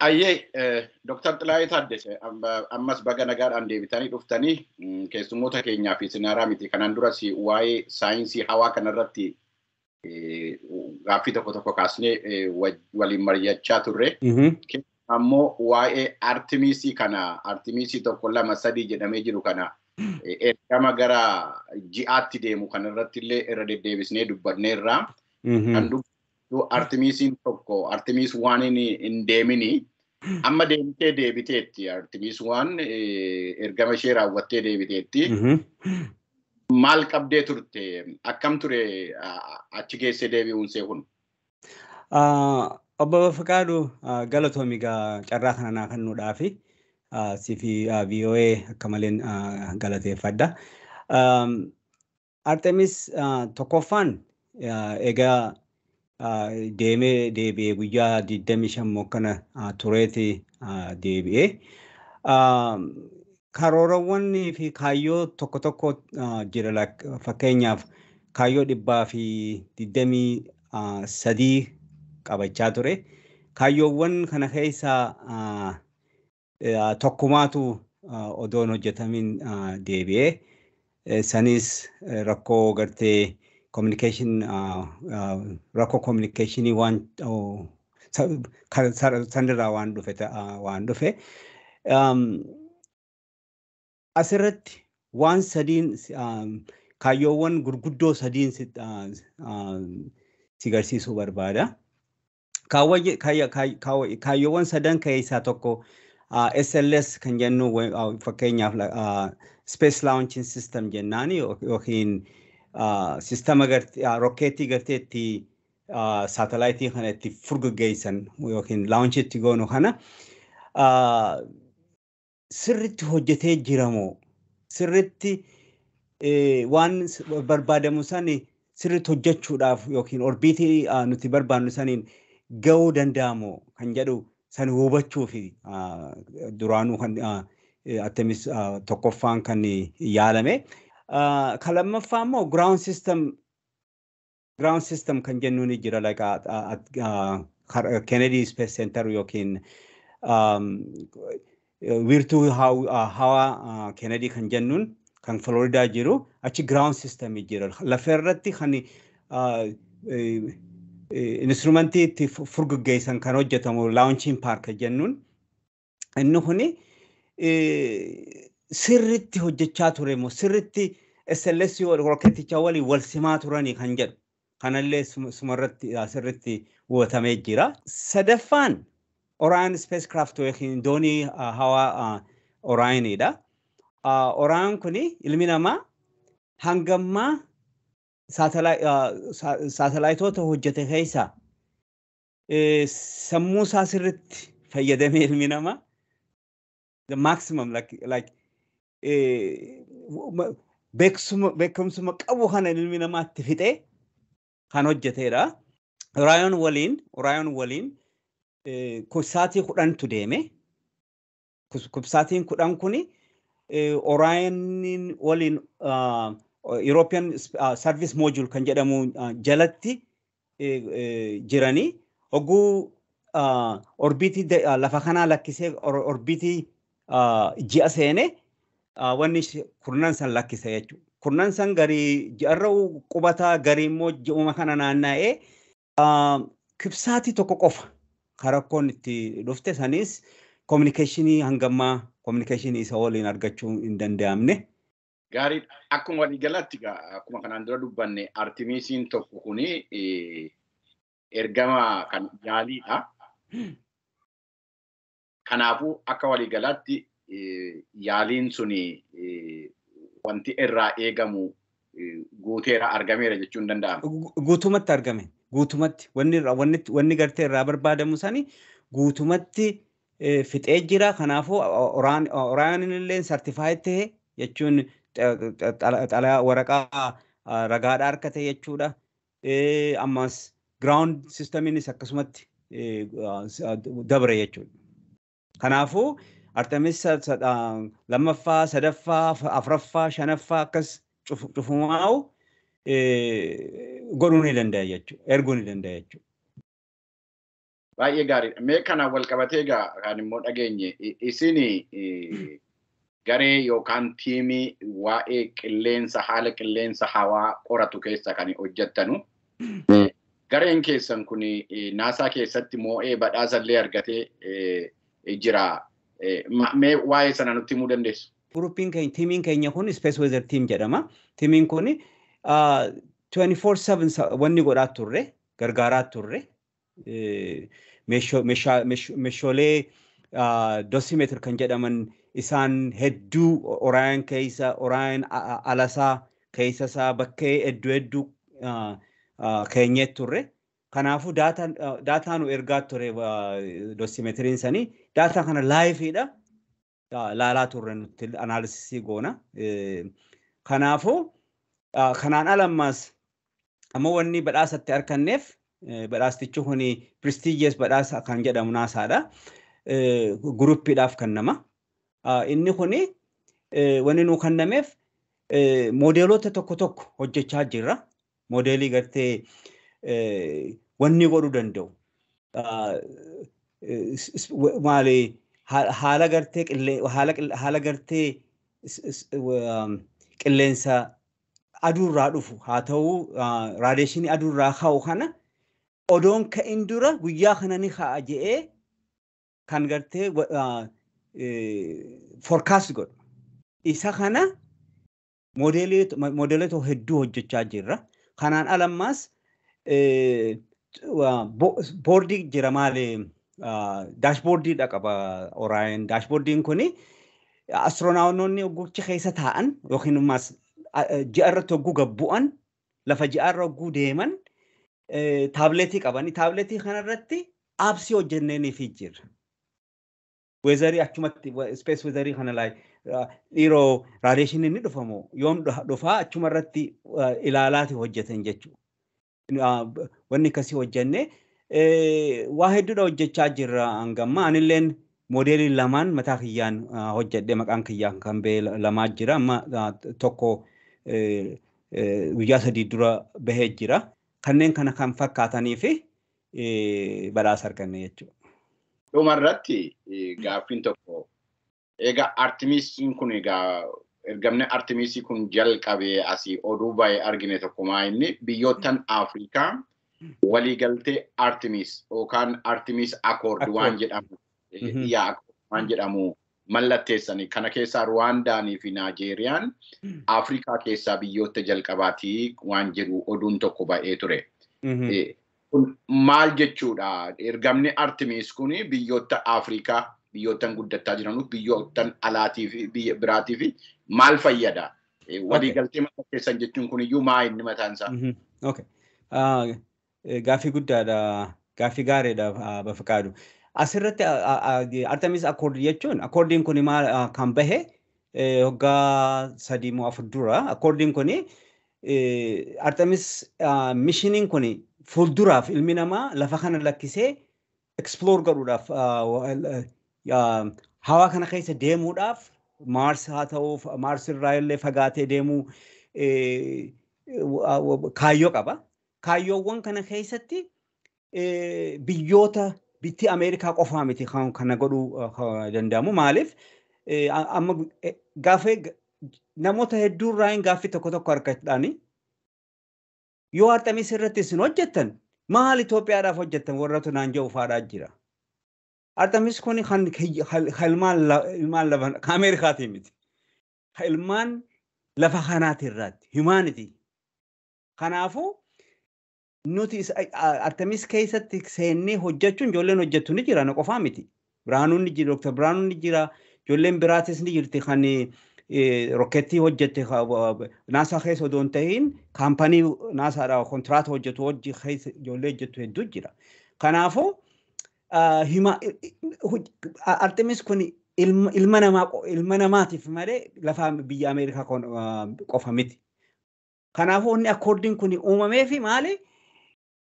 Ayyee, Dooktar Xilaayee Taaddese, ammas baga nagaadhaan deebitanii dhuftanii keessummoota keenyaa fi sinaaraa miti. Kanaan duras waa'ee saayinsii hawaa kanarratti gaaffii tokko tokko kaasnee waliin mari'achaa turre. Ammoo waa'ee Artemisii kana, Artemisii 1, 2, 3 jedhamee jiru kana, ergama gara ji'aatti deemu kanarratti illee irra deddeebisnee dubbanneerra. Kan dubbatu Artemisiin 1, Artemis waan hin deemini. Amma deemtee deebiteetti. Artemis 1 ergama ishee raawwattee deebiteetti. Maal qabdee turte? Akkam ture achi geessee deebi'uun see kun? Obbo Fiqaaduu, galatoomi egaa carraa kana naa kennuudhaafi si fi VOA akka maleen galateeffadha. Artemis tokkoffaan egaa deemee deebi'ee guyyaa 25 mokkana tureeti deebi'ee. Karoorawwan fi kaayyoo tokko tokko jira. Fakkeenyaaf, kaayyoo 123 qabachaa ture. Kaayyoowwan kana keessaa tokkumaatu odoon hojjetamin deebi'ee. Sanis rakkoo gartee communication, rakkoo communicationii waan sanirraa waan dhufe. Asirratti waan sadiin, kaayyoowwan gurguddoo sadiin si garsiisuu barbaada. Kaayyoowwan sadan keessaa tokko SLS kan jennu, fakkeenyaaf Space Launching System jennaani, yookiin sistema rokkeettii gartee itti saatalaayitii kana itti furguggeessan yookiin launch itti goonu kana sirritti hojjetee jiramoo, sirritti waan barbaadamu sani sirritti hojjechuudhaaf yookiin orbiitii nuti barbaannu saniin ga'uu danda'amoo kan jedhu san hubachuu fi duraanuu kan Artemis tokkoffaan kan yaalame. Kan lammaffaa immoo ground system kan jennu ni jira, like Kennedy Space Center yookiin wiirtuu hawaa Kennedy kan jennuun kan Florida jiru, achi ground system jira. Lafa irratti kan instrumentii itti furguggeessan kan hojjetamu, launching park jennuun, inni kuni sirritti hojjechaa ture moo, sirritti SLS rokkeettichaa waliin wal simaa turanii kan jedhu kanallee sumarratti sirritti hubatamee jira. Sadaffaan Orion spacecraft yookiin doonii hawaa Orionidha. Orion kuni ilmi namaa hangammaa saatalaayitoota hojjete keessaa sammuu isaa sirritti fayyadamee ilmi namaa the maximum, like beekumsuma qabu kana ilmi namaa itti fixee kan hojjetedha. Orion waliin kubsaatii 10tu deeme. Kubsaatiin 10 kuni Orion waliin European Service Module kan jedhamu jalatti jiranii, hogguu orbiitii lafa kanaa lakkisee orbiitii ji'a seene, wanni kurnan san lakkise jechuudha. Kurnan san garii ji'arra qubataa, garii immoo ji'uma kana naanna'ee, kibsaatii tokko qofa karakkoon itti dhufte. Sanis communicationii, hangammaa communicationii isa waliin argachuu hin danda'amne. Gaarii, akkuma waliigalatti akkuma kanaan dura dubbanne, Artemisiin 1 kuni ergama kan yaaliidha. Kanaafuu akka waliigalaatti yaaliin suni wanti irraa eegamu guuteera, argameera jechuun danda'ama. Guutumatti argame. Guutumatti wanni gartee irraa barbaadamu sani guutumatti fixee jira. Kanaafuu Orionin illee certified ta'e jechuun xalayaa waraqaa ragaadhaa argate jechuudha. Ammas ground systemiinis akkasumatti dabre jechuudha. Kanaafuu Artemis lammaffaa, sadaffaa, afuraffaa, shanaffaa akkas cufumaa'u godhuu ni danda'a jechuudha. Erguu ni danda'a jechuudha. Baay'ee gaariidha. Mee kanaan wal qabatee egaa kan immoo dhageenye isin garee yookaan tiimii waa'ee qilleensa haala qilleensa hawaa qoratu keessa kan hojjettanu. Gareen keessan kun NASA keessatti moo'ee badhaasa illee argatee jira. Mee waa'ee sana nutti himuu dandeessu? Groupiin keenya, tiimiin keenya kun Space Weather Team jedhama. Tiimiin kun 24/7 wanni godhaa turre, gargaaraa turre. Meeshaalee dosimeter kan jedhaman isaan hedduu Orion keessa, Orion alasaa keessasaa bakkee hedduu hedduu keenyee turre. Kanaafuu data nu ergaa ture dosimeteriin sanii, data kana liveiidha laalaa turre, nutti analysisii goona. Kanaafuu kanaan alammaas amma wanni badhaasatti arganneef, badhaastichi kun prestigious badhaasa kan jedhamu NASAdha. Groupiidhaaf kennama. Inni kuni wanni nuu kennameef moodeelota tokko tokko hojjechaa jirra. Moodeelii gartee wanni godhuu danda'u. Maali, haala gartee haala gartee qilleensa aduurraa dhufu haa ta'u, radiationii aduurraa ka'u kana odoon ka'in dura guyyaa kana ni ka'a je'ee kan gartee forecast godhu. Isa kana moodeelota hedduu hojjechaa jirra. Kanaan alammaas boardii jira, maali, dashboardiidha qaba Orion. Dashboardiin kuni astiroonaawwanonni hogguchi keessa taa'an yookiin immoo ji'a irratti hogguu gabbu'an, lafa ji'a irra hogguu deeman tabletii qabani. Tabletii kanarratti appsii hojjenneeniifii jira. Weatherii achumatti, space weatherii kana laay dhiiroo radiationiin ni dhufamu yoom dhufaa achuma irratti ilaalaati hojjetan jechuudha. Wanni akkasii hojjenne waa hedduudha hojjechaa jirra hangamma. Anilleen moodeelii lamaan mataa kiyyaan hojjedhe, maqaan kiyyaan kan ba'e lamaa jira. Amma tokko guyyaa 3 dura bahee jira. Kanneen kana kan fakkaatanii fi badhaasa arganne jechuudha. Dhumarratti gaaffiin tokko, egaa Artemisiin kun, egaa ergamni Artemisii kun jalqabee asii oduu baay'ee argine tokko maa inni biyyoottan Afrikaa waliigaltee Artemis yookaan Artemis Accord waan jedhamu yaa waan jedhamu mallatteessanii, kana keessaa Ruwaandaanii fi Naajeeriyaan Afrikaa keessaa biyyoota jalqabaatii waan jedhu oduun tokko ba'ee ture. Kun maal jechuudha? Ergamni Artemis kun biyyoota Afrikaa, biyyoottan guddataa jiranuuf, biyyoottan alaatii fi biyya biraatii fi maal fayyada? Waliigaltee mallatteessan jechuun kun iyyuu maa inni mataan isaa? Okay. Gaaffii guddaadha. Gaaffii gaariidha, Bafiqaadu. Asirratti Artemis Accord jechuun, accordiin kun maal kan bahe waggaa 3 moo 4 dura. Accordiin kun Artemis missioniin kun fuulduraaf ilmi namaa lafa kana lakkisee explore godhuudhaaf, hawaa kana keessa deemuudhaaf, Mars haa ta'u, Mars irraa illee fagaatee deemuu kaayyoo qaba. Kaayyoowwan kana keessatti biyyoota bitti Ameerikaa qofaa miti kan kana godhuu danda'amu. Maaliif, amma gaafa namoota hedduurraa hin gaaffii tokko tokko argatanii, yoo Artemis irratti isin hojjettan maal Itoophiyaadhaaf hojjettan warratu naan jedhu faadhaa jira. Artemis kun kan ilmaan lafa Ameerikaatii miti. Ilmaan lafa kanaati irraatti humanity. Kanaafuu nuti Artemis keessatti seennee hojjechuun, ijoolleen hojjettu ni jira, na qofaa miti. Biraanuun ni jira, Dr. Biraanuun ni jira, ijoolleen biraatis ni jirti kan rokkeettii hojjette, NASA keessa odoo hin ta'iin company NASAdhaa kontiraata hojjetu hojii keessa ijoollee hojjettu hedduu jira. Kanaafuu Artemis kun ilma namaa, ilma namaatiif malee lafa biyya Ameerikaa qofa miti. Kanaafuu inni accordiin kun uumamee fi maali?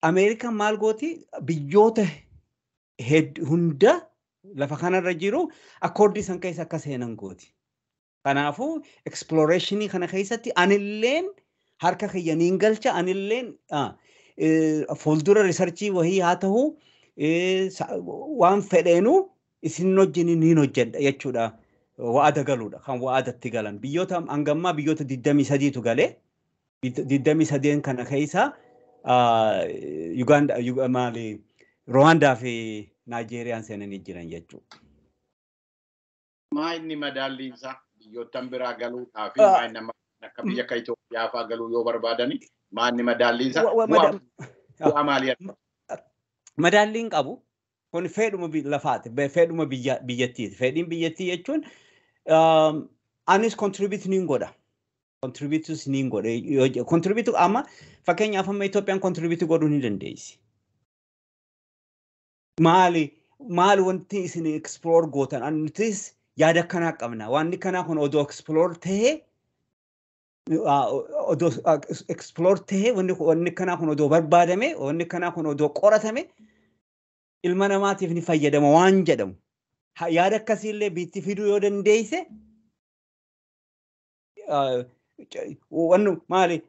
Ameerikaan maal gooti, biyyoota hunda lafa kanarra jiru accordii san keessa akka seenan gooti. Kanaafuu explorationii kana keessatti anilleen harka kiyya niin galcha, anilleen fuuldura researchii wahii haa ta'u Waan fedheenuu isin wajjin niin hojjedha jechuudha. Wa'ada galuudha kan wa'adatti galan. Biyyoota hangammaa biyyoota 23tu galee, 23 kana keessa Uganda, maali, Rwaandaa fi Naayijeeriyaan seenanii jiran jechuudha. Maa inni madaalliin isaa biyyoottan biraa galuudhaa fi maa inni akka biyya akka Itoophiyaa fa'aa galuu yoo barbaadani, maa inni madaalliin isaa, bu'aa maalii? Madaalliin qabu kun fedhuma lafaati, fedhuma biyyattiiti. Fedhiin biyyattii jechuun anis contribute niin godha. Contribute niin godha. Contribute amma fakkeenyaaf amma Itoophiyaan contribute godhuu ni dandeessi. Maali wanti isin explore gootan? Nutis yaada akkanaa qabna. Wanni kanaa kun odoo explore tahee, wanni kanaa kun odoo barbaadame, wanni kanaa kun odoo qoratame, ilma namaatiif ni fayyadama waan jedhamu. Yaada akkasiillee biitti fiduu yoo dandeeyse, wanni maali,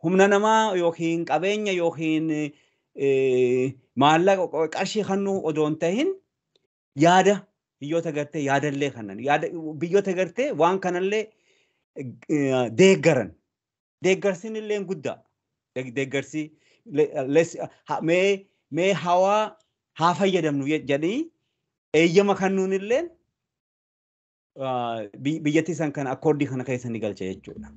humna namaa yookiin qabeenya yookiin maallaqa qarshii kennuu odoo hin tahin, yaada biyyoota gartee yaadallee kanan yaada biyyoota gartee waan kanallee deeggaran, deeggarsiin illee guddaa, deeggarsi mee hawaa haa fayyadamnu jedhanii eeyyama kennuun illee biyyattii san kana accord kana keessa ni galcha jechuudha.